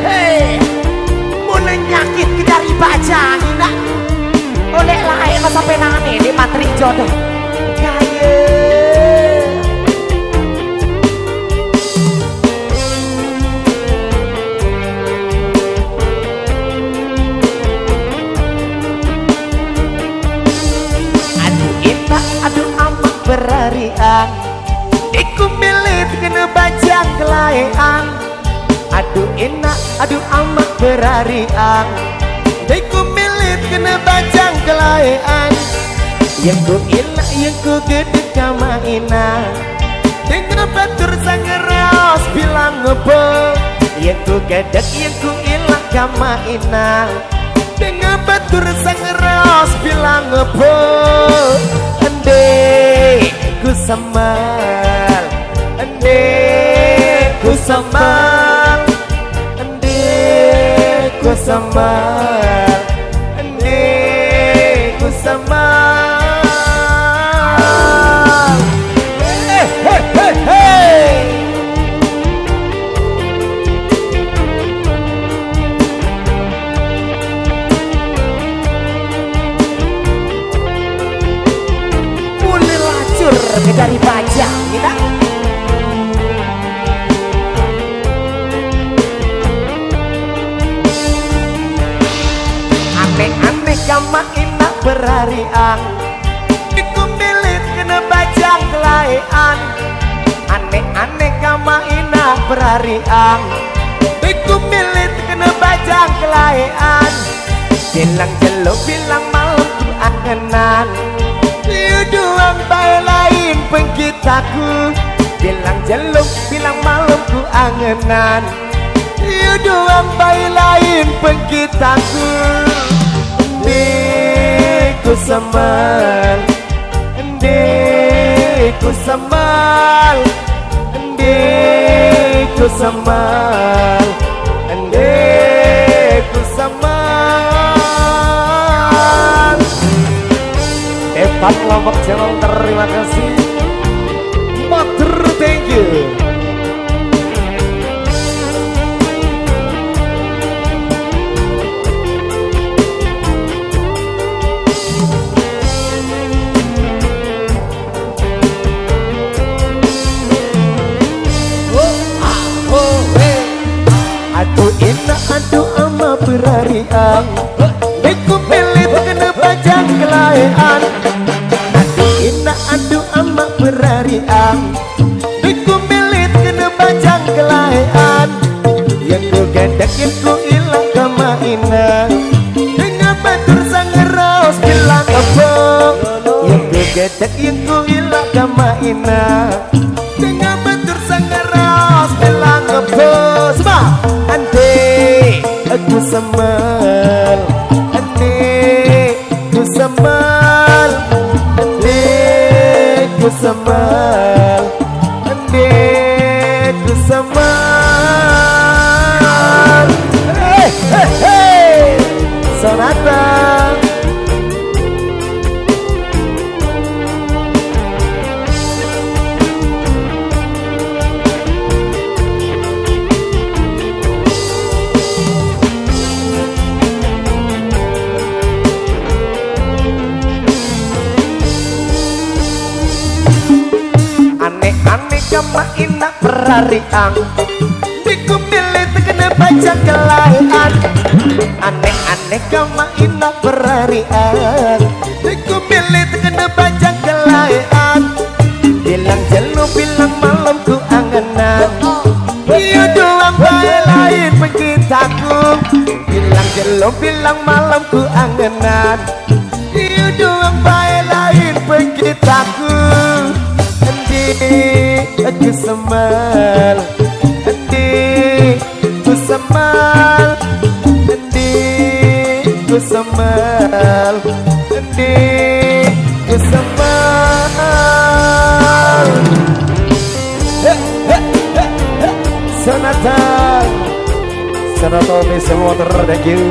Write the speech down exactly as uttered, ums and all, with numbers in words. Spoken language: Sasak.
Hei, mulai nyakit ke dari bajang nak. Oleh lain masa penane di materi jodoh. Kaya. Aduh indah, aduh amat berarian. Iku milit kena bajang kelaean. Aduh enak, aduh amat berarian. Dek ku milit kena bajang kelaean. Yang ku enak, yang ku gede kama ina. Dengan batur sangeraos bilang ngebo. Yang ku gedek, yang ku enak kama ina. Dengan batur sangeraos bilang ngebo. Ende ku sambal. Ende ku sambal. Ende ku sambal. Ende ku sambal. Hei, hei, hei, hei. Mulai lacur ke dari bajang kita. Aneh-aneh kama indah berarian. Iku milit kena bajang kelaean. Aneh-aneh kama indah berarian. Iku milit kena bajang kelaean. Bilang jelo, bilang malam ku angenan. Yu doang bae lain pengkitaku. Bilang jelo, bilang malam ku angenan. Yu doang bae lain pengkitaku. Ende ku sambal. Ende ku sambal. Ende ku sambal. Ende ku sambal. Evan Lombok Channel, terima kasih. Matur, thank you. Aduh enak, aduh ama berarian. Dek ku milit kena bajang kelaean. Aduh enak, aduh ama berarian. Dek ku milit kena bajang kelaean. Yang ku gedek, yang ku ilang kama ina. Dengan batur sangeraos bilang ngebo. Yang ku gedek, yang ku ilang kama ina. Dengan batur sangeraos bilang ngebo. Sembah. Ende ku sambal. Ende ku sambal. Ende ku sambal. Ende ku sambal. Hei, hei, hei. Sonata. Aneh-aneh kama indah berarian. Dek ku milit kena bajang kelaean. Aneh-aneh kama indah berarian. Dek ku milit kena bajang kelaean. Bilang jelo, bilang malam ku angenan. Yu doang bae lain pengkitaku. Bilang jelo, bilang malam ku angenan. Yu doang bae lain pengkitaku. Ende ku sambal. Ende ku sambal. Ende ku sambal. Ende ku sambal. Hei, hei, hei, hei. Sonata. Sonata, Miss Water, thank you.